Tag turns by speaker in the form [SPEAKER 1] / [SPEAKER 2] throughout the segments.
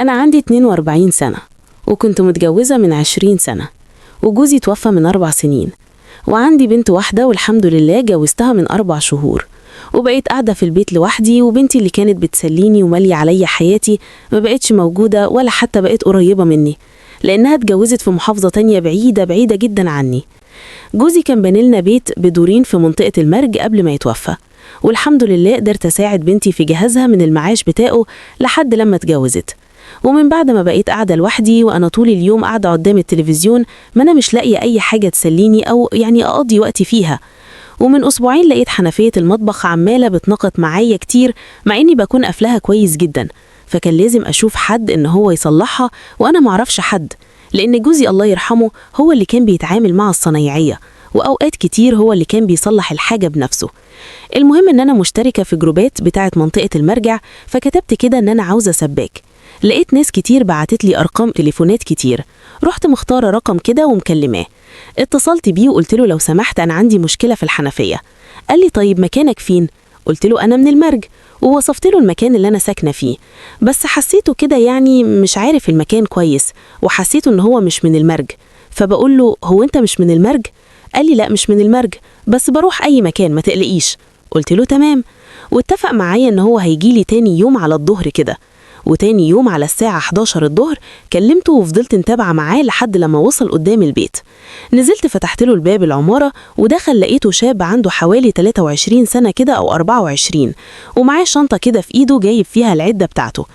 [SPEAKER 1] أنا عندي 42 سنة، وكنت متجوزة من 20 سنة، وجوزي توفى من 4 سنين، وعندي بنت واحدة والحمد لله جوزتها من 4 شهور، وبقيت قاعدة في البيت لوحدي، وبنتي اللي كانت بتسليني ومالية عليا حياتي ما بقتش موجودة ولا حتى بقت قريبة مني، لأنها اتجوزت في محافظة تانية بعيدة بعيدة جدا عني. جوزي كان بنيلنا بيت بدورين في منطقة المرج قبل ما يتوفى، والحمد لله قدرت أساعد بنتي في جهازها من المعاش بتاعه لحد لما اتجوزت. ومن بعد ما بقيت قاعدة لوحدي وأنا طول اليوم قاعدة قدام التلفزيون، ما أنا مش لاقية أي حاجة تسليني أو يعني أقضي وقتي فيها. ومن أسبوعين لقيت حنفية المطبخ عمالة بتنقط معايا كتير، مع إني بكون قافلاها كويس جدا، فكان لازم أشوف حد إن هو يصلحها، وأنا معرفش حد، لأن جوزي الله يرحمه هو اللي كان بيتعامل مع الصنايعية، وأوقات كتير هو اللي كان بيصلح الحاجة بنفسه. المهم إن أنا مشتركة في جروبات بتاعة منطقة المرجع، فكتبت كده إن أنا عاوزة سباك. لقيت ناس كتير بعتت لي أرقام تليفونات كتير، رحت مختارة رقم كده ومكلماه. اتصلت بيه وقلت له لو سمحت أنا عندي مشكلة في الحنفية. قال لي طيب مكانك فين؟ قلت له أنا من المرج، ووصفت له المكان اللي أنا ساكنة فيه، بس حسيته كده يعني مش عارف المكان كويس، وحسيته إن هو مش من المرج. فبقول له هو أنت مش من المرج؟ قال لي لا مش من المرج، بس بروح أي مكان ما تقلقيش. قلت له تمام، واتفق معايا إن هو هيجيلي تاني يوم على الظهر كده. وتاني يوم على الساعة 11 الظهر كلمته وفضلت متابعة معاه لحد لما وصل قدام البيت. نزلت فتحت له الباب العمارة ودخل، لقيته شاب عنده حوالي 23 سنة كده أو 24، ومعاه شنطة كده في إيده جايب فيها العدة بتاعته.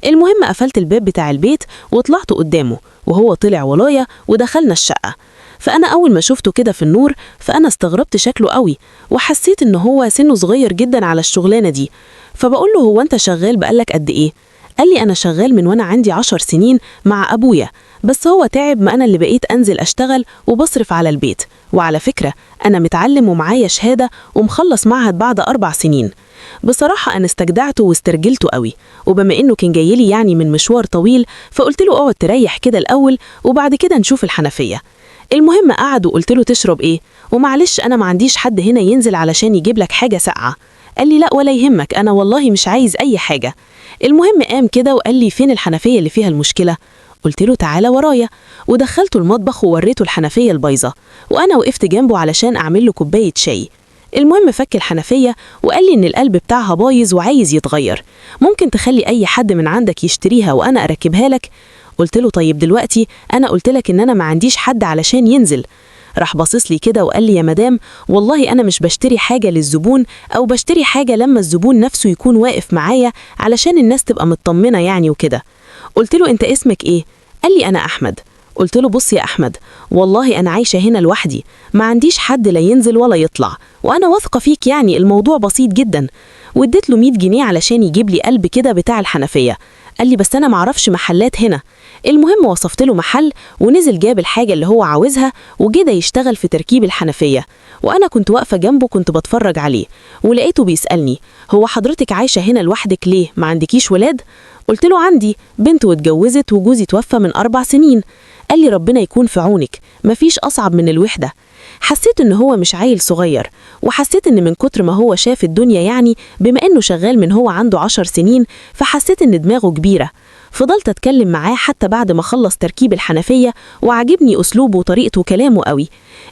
[SPEAKER 1] المهم قفلت الباب بتاع البيت وطلعت قدامه، وهو طلع ورايا ودخلنا الشقة. فأنا أول ما شفته كده في النور فأنا استغربت شكله قوي، وحسيت إن هو سنه صغير جدا على الشغلانة دي. فبقول له هو أنت شغال بقالك قد إيه؟ قال لي أنا شغال من وأنا عندي 10 سنين مع أبويا، بس هو تعب، ما أنا اللي بقيت أنزل أشتغل وبصرف على البيت، وعلى فكرة أنا متعلم ومعايا شهادة ومخلص معهد بعد 4 سنين. بصراحة أنا استجدعته واسترجلته قوي، وبما إنه كان جايلي يعني من مشوار طويل فقلت له اقعد تريح كده الأول وبعد كده نشوف الحنفية. المهم قعد وقلت له تشرب إيه؟ ومعلش أنا ما عنديش حد هنا ينزل علشان يجيب لك حاجة ساقعة. قال لي لا ولا يهمك، أنا والله مش عايز أي حاجة. المهم قام كده وقال لي فين الحنفية اللي فيها المشكلة؟ قلت له تعالى ورايا، ودخلته المطبخ ووريته الحنفية البايظة، وأنا وقفت جنبه علشان أعمل له كوباية شاي. المهم فك الحنفية وقال لي إن القلب بتاعها بايظ وعايز يتغير، ممكن تخلي أي حد من عندك يشتريها وأنا أركبها لك؟ قلت له طيب دلوقتي أنا قلت لك إن أنا ما عنديش حد علشان ينزل. راح باصص لي كده وقال لي يا مدام والله أنا مش بشتري حاجة للزبون، أو بشتري حاجة لما الزبون نفسه يكون واقف معايا علشان الناس تبقى مطمنة يعني وكده. قلت له أنت اسمك إيه؟ قال لي أنا أحمد. قلت له بص يا أحمد، والله أنا عايشة هنا لوحدي، ما عنديش حد لا ينزل ولا يطلع، وأنا واثقة فيك، يعني الموضوع بسيط جدا. واديت له 100 جنيه علشان يجيب لي قلب كده بتاع الحنفية. قال لي بس أنا معرفش محلات هنا. المهم وصفت له محل ونزل جاب الحاجة اللي هو عاوزها وجدا يشتغل في تركيب الحنفية، وأنا كنت واقفة جنبه كنت بتفرج عليه، ولقيته بيسألني هو حضرتك عايشة هنا لوحدك ليه؟ ما عندكيش ولاد؟ قلت له عندي بنت واتجوزت وجوزي توفى من 4 سنين. قال لي ربنا يكون في عونك، مفيش أصعب من الوحدة. حسيت إن هو مش عيل صغير، وحسيت إن من كتر ما هو شاف الدنيا يعني بما إنه شغال من هو عنده 10 سنين، فحسيت إن دماغه كبيرة. فضلت أتكلم معاه حتى بعد ما خلص تركيب الحنفية، وعجبني أسلوبه وطريقته وكلامه قوي.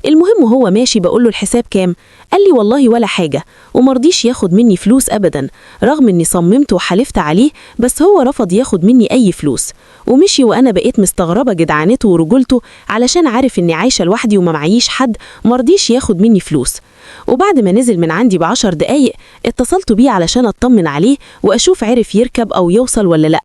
[SPEAKER 1] المهم وهو ماشي بقوله الحساب كام؟ قال لي والله ولا حاجة، ومرضيش ياخد مني فلوس أبدا، رغم إني صممت وحلفت عليه، بس هو رفض ياخد مني أي فلوس ومشي. وأنا بقيت مستغربة جدعانته ورجولته، علشان عارف إني عايشة لوحدي وما معيش حد، مرضيش ياخد مني فلوس. وبعد ما نزل من عندي ب10 دقايق اتصلت بيه علشان أطمن عليه وأشوف عرف يركب أو يوصل ولا لأ.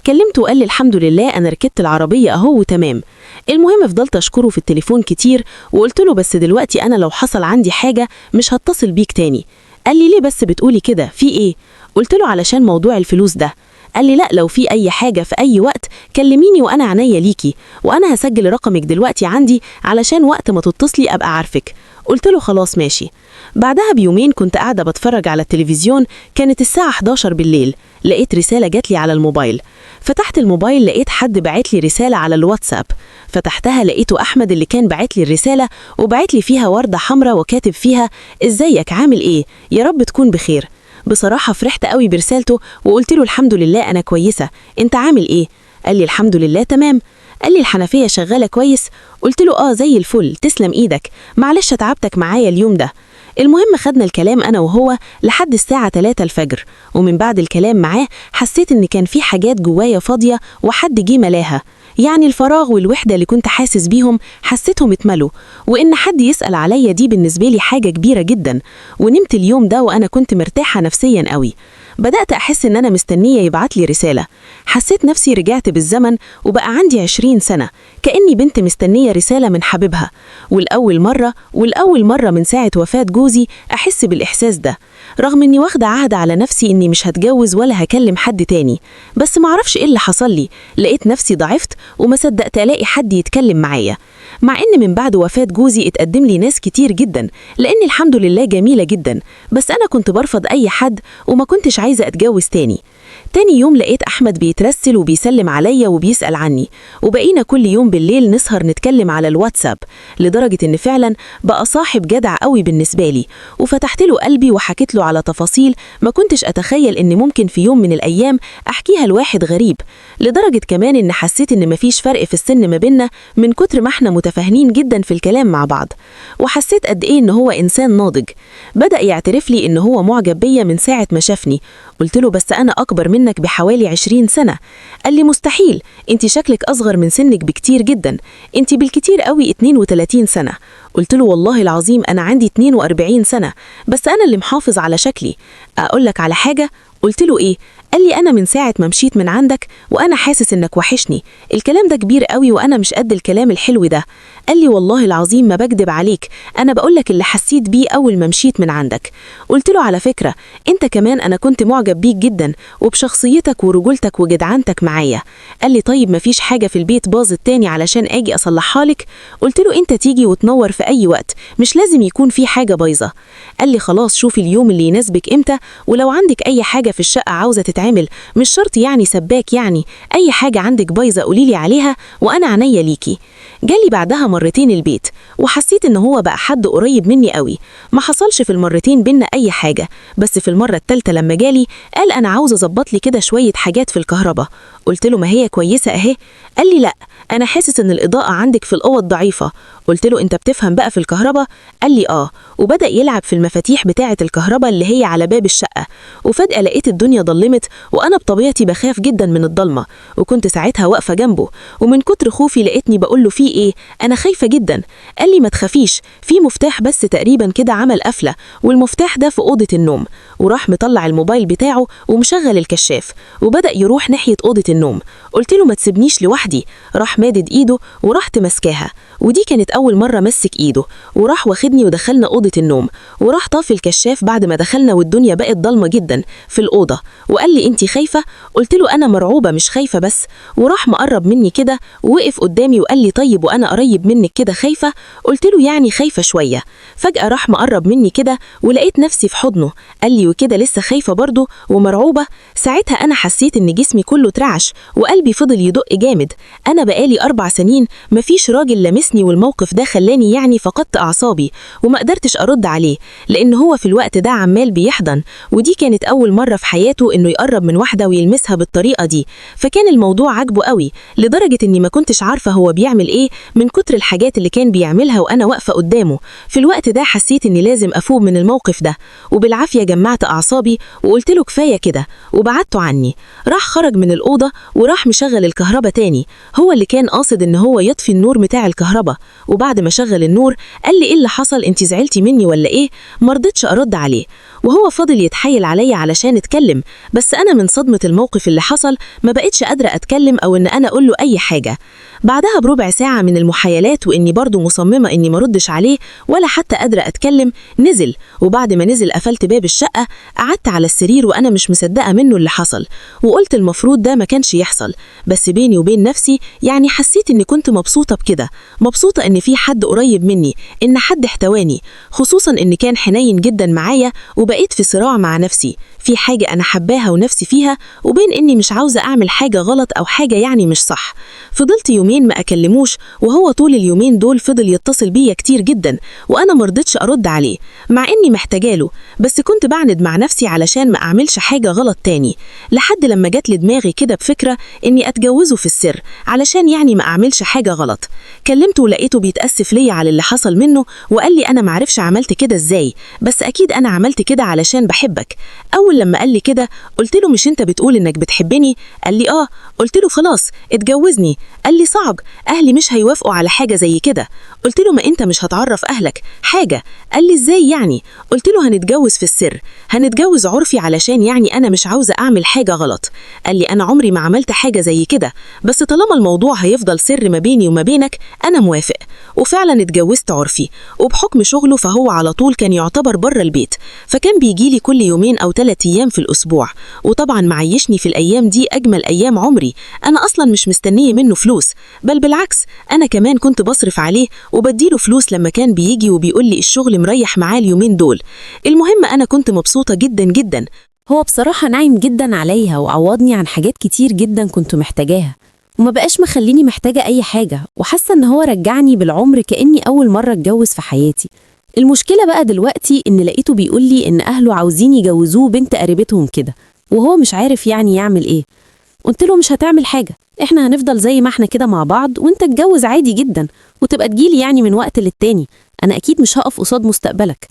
[SPEAKER 1] كلمته وقال لي الحمد لله أنا ركبت العربية أهو وتمام. المهم فضلت أشكره في التليفون كتير، وقلت له بس دلوقتي أنا لو حصل عندي حاجة مش هتصل بيك تاني. قال لي ليه بس بتقولي كده، في إيه؟ قلت له علشان موضوع الفلوس ده. قال لي لا، لو في أي حاجة في أي وقت كلميني وأنا عينيا ليكي، وأنا هسجل رقمك دلوقتي عندي علشان وقت ما تتصلي أبقى عارفك. قلت له خلاص ماشي. بعدها بيومين كنت قاعدة بتفرج على التلفزيون، كانت الساعة 11 بالليل، لقيت رسالة جات لي على الموبايل. فتحت الموبايل لقيت حد بعت لي رسالة على الواتساب. فتحتها لقيته أحمد اللي كان بعت لي الرسالة، وبعت لي فيها وردة حمراء وكاتب فيها إزيك عامل إيه؟ يا رب تكون بخير. بصراحة فرحت قوي برسالته وقلت له الحمد لله أنا كويسة، أنت عامل إيه؟ قال لي الحمد لله تمام. قال لي الحنفية شغالة كويس؟ قلت له آه زي الفل، تسلم إيدك، معلش تعبتك معايا اليوم ده. المهم خدنا الكلام أنا وهو لحد الساعة 3 الفجر، ومن بعد الكلام معاه حسيت إن كان في حاجات جوايا فاضية وحد جه ملاها، يعني الفراغ والوحدة اللي كنت حاسس بيهم حسيتهم اتملوا، وإن حد يسأل عليا دي بالنسبة لي حاجة كبيرة جدا. ونمت اليوم ده وأنا كنت مرتاحة نفسيا قوي. بدأت أحس إن أنا مستنية يبعت لي رسالة. حسيت نفسي رجعت بالزمن وبقى عندي 20 سنة، كأني بنت مستنية رسالة من حبيبها. والأول مرة من ساعة وفاة جوزي أحس بالإحساس ده، رغم إني واخدة عهد على نفسي إني مش هتجوز ولا هكلم حد تاني، بس معرفش إيه اللي حصل لي. لقيت نفسي ضعفت وما صدقت ألاقي حد يتكلم معايا، مع إن من بعد وفاة جوزي اتقدم لي ناس كتير جدا، لأن الحمد لله جميلة جدا، بس أنا كنت برفض أي حد وما كنتش عايزة أتجوز تاني. تاني يوم لقيت أحمد بيترسل وبيسلم عليا وبيسأل عني، وبقينا كل يوم بالليل نسهر نتكلم على الواتساب، لدرجة إن فعلا بقى صاحب جدع قوي بالنسبة لي. وفتحت له قلبي وحكيت له على تفاصيل ما كنتش أتخيل إن ممكن في يوم من الأيام أحكيها لواحد غريب، لدرجة كمان إن حسيت إن مفيش فرق في السن ما بينا من كتر ما احنا متفاهمين جدا في الكلام مع بعض. وحسيت قد إيه إن هو إنسان ناضج. بدأ يعترف لي إن هو معجب بيا من ساعة ما شافني. قلت له بس أنا أكبر منك بحوالي 20 سنة. قال لي مستحيل، انت شكلك أصغر من سنك بكتير جدا، انت بالكتير قوي 32 سنة. قلت له والله العظيم أنا عندي 42 سنة، بس أنا اللي محافظ على شكلي. أقول لك على حاجة؟ قلت له إيه؟ قال لي أنا من ساعة ما مشيت من عندك وأنا حاسس إنك وحشني، الكلام ده كبير قوي وأنا مش قد الكلام الحلو ده. قال لي والله العظيم ما بكدب عليك، أنا بقولك اللي حسيت بيه أول ما مشيت من عندك. قلت له على فكرة أنت كمان أنا كنت معجب بيك جدا وبشخصيتك ورجولتك وجدعنتك معايا. قال لي طيب مفيش حاجة في البيت باظت تاني علشان أجي أصلحها لك؟ قلت له أنت تيجي وتنور في أي وقت، مش لازم يكون في حاجة بايظة. قال لي خلاص شوفي اليوم اللي يناسبك إمتى، ولو عندك أي حاجة في الشقة عاوزة تتعمل، مش شرط يعني سباك، يعني أي حاجة عندك بايظة قوليلي عليها وأنا عينيا ليكي. جالي بعدها مرتين البيت وحسيت إن هو بقى حد قريب مني قوي. ما حصلش في المرتين بينا أي حاجة، بس في المرة الثالثة لما جالي قال أنا عاوز أظبط لي كده شوية حاجات في الكهرباء. قلت له ما هي كويسة أهي. قال لي لا، أنا حاسس إن الإضاءة عندك في الأوض ضعيفة. قلت له أنت بتفهم بقى في الكهرباء؟ قال لي آه، وبدأ يلعب في المفاتيح بتاعة الكهرباء اللي هي على باب الشقة. وفجأة لقيت الدنيا ضلمت، وأنا بطبيعتي بخاف جدا من الضلمة، وكنت ساعتها واقفة جنبه، ومن كتر خوفي لقيتني بقول له في إيه؟ أنا خايفة جدا. قال لي ما تخافيش، في مفتاح بس تقريبا كده عمل قفلة، والمفتاح ده في أوضة النوم. وراح مطلع الموبايل بتاعه ومشغل الكشاف وبدأ يروح ناحية أوضة النوم. قلت له ما تسيبنيش لوحدي. راح مادد إيده ورحت مسكاها، ودي كانت أول مرة مسك إيده. وراح واخدني ودخلنا أوضة النوم، وراح طافي الكشاف بعد ما دخلنا والدنيا بقت ضلمة جدا في الأوضة. وقال لي أنت خايفة؟ قلت له أنا مرعوبة مش خايفة بس. وراح مقرب مني كده ووقف قدامي وقال لي طيب وأنا قريب منك كده خايفة؟ قلت له يعني خايفة شوية. فجأة راح مقرب مني كده ولقيت نفسي في حضنه. قال لي وكده لسه خايفة برضه ومرعوبة؟ ساعتها أنا حسيت إن جسمي كله اترعش وقلبي فضل يدق جامد. أنا بقالي 4 سنين مفيش راجل لمسني، والموقف ده خلاني يعني فقدت أعصابي وما قدرتش أرد عليه، لأن هو في الوقت ده عمال بيحضن، ودي كانت أول مرة في حياته إنه يقرب من واحدة ويلمسها بالطريقة دي. فكان الموضوع عاجبه قوي لدرجة إني ما كنتش عارفة هو بيعمل إيه من كتر الحاجات اللي كان بيعملها وأنا واقفة قدامه. في الوقت ده حسيت إني لازم أفوق من الموقف ده، وبالعافية جمعت أعصابي وقلت له كفاية كده وبعدته عني. راح خرج من الأوضة وراح مشغل الكهرباء تاني، هو اللي كان قاصد إن هو يطفي النور بتاع الكهرباء. وبعد ما شغل النور قال لي إيه اللي حصل، أنت زعلتي مني ولا إيه؟ مرضتش أرد عليه، وهو فضل يتحايل عليا علشان اتكلم، بس أنا من صدمة الموقف اللي حصل ما بقتش قادرة أتكلم أو إن أنا أقول له أي حاجة. بعدها بربع ساعة من المحايلات وإني برضو مصممة إني ما ردش عليه ولا حتى قادرة أتكلم، نزل. وبعد ما نزل قفلت باب الشقة، قعدت على السرير وأنا مش مصدقة منه اللي حصل، وقلت المفروض ده ما كانش يحصل، بس بيني وبين نفسي يعني حسيت إني كنت مبسوطة بكده، مبسوطة إن في حد قريب مني، إن حد احتواني، خصوصا إن كان حنين جدا معايا. وبقيت في صراع مع نفسي في حاجة أنا حباها ونفسي فيها، وبين إني مش عاوزة أعمل حاجة غلط أو حاجة يعني مش صح. فضلت يومين يومين ما أكلموش، وهو طول اليومين دول فضل يتصل بيا كتير جدا، وأنا مرضتش أرد عليه مع إني محتاجاله، بس كنت بعند مع نفسي علشان ما أعملش حاجة غلط تاني، لحد لما جت لدماغي كده بفكرة إني أتجوزه في السر علشان يعني ما أعملش حاجة غلط. كلمته ولقيته بيتأسف ليا على اللي حصل منه، وقال لي أنا معرفش عملت كده إزاي، بس أكيد أنا عملت كده علشان بحبك. أول لما قال لي كده قلت له مش أنت بتقول إنك بتحبني؟ قال لي آه. قلت له خلاص اتجوزني. قال لي صعب، أهلي مش هيوافقوا على حاجة زي كده. قلت له ما أنت مش هتعرف أهلك حاجة. قال لي إزاي يعني؟ قلت له هنتجوز في السر، هنتجوز عرفي علشان يعني أنا مش عاوزة أعمل حاجة غلط. قال لي أنا عمري ما عملت حاجة زي كده، بس طالما الموضوع هيفضل سر ما بيني وما بينك أنا موافق. وفعلا اتجوزت عرفي، وبحكم شغله فهو على طول كان يعتبر بره البيت، فكان بيجيلي كل يومين أو 3 أيام في الأسبوع، وطبعا معيشني في الأيام دي أجمل أيام عمري. أنا أصلا مش مستنية منه فلوس، بل بالعكس أنا كمان كنت بصرف عليه وبديله فلوس لما كان بيجي وبيقول لي الشغل مريح معاه اليومين دول. المهم أنا كنت مبسوطة جدا جدا.
[SPEAKER 2] هو بصراحة ناعم جدا عليا وعوضني عن حاجات كتير جدا كنت محتاجاها، وما بقاش مخليني محتاجة أي حاجة، وحاسة إن هو رجعني بالعمر كأني أول مرة اتجوز في حياتي. المشكلة بقى دلوقتي إن لقيته بيقول لي إن أهله عاوزين يجوزوه بنت قريبتهم كده، وهو مش عارف يعني يعمل إيه. قلت له مش هتعمل حاجة، إحنا هنفضل زي ما إحنا كده مع بعض، وإنت تتجوز عادي جدا وتبقى تجيلي يعني من وقت للتاني، أنا أكيد مش هقف قصاد مستقبلك.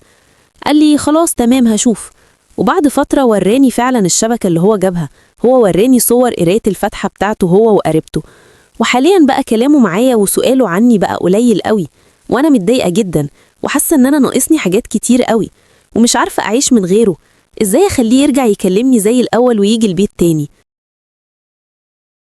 [SPEAKER 2] قال لي خلاص تمام هشوف. وبعد فترة وراني فعلا الشبكة اللي هو جابها، هو وراني صور قراية الفاتحة بتاعته هو وقريبته. وحاليا بقى كلامه معايا وسؤاله عني بقى قليل قوي، وانا متضايقة جدا وحاسة ان انا ناقصني حاجات كتير قوي ومش عارفة اعيش من غيره. ازاي اخليه يرجع يكلمني زي الاول ويجي البيت تاني؟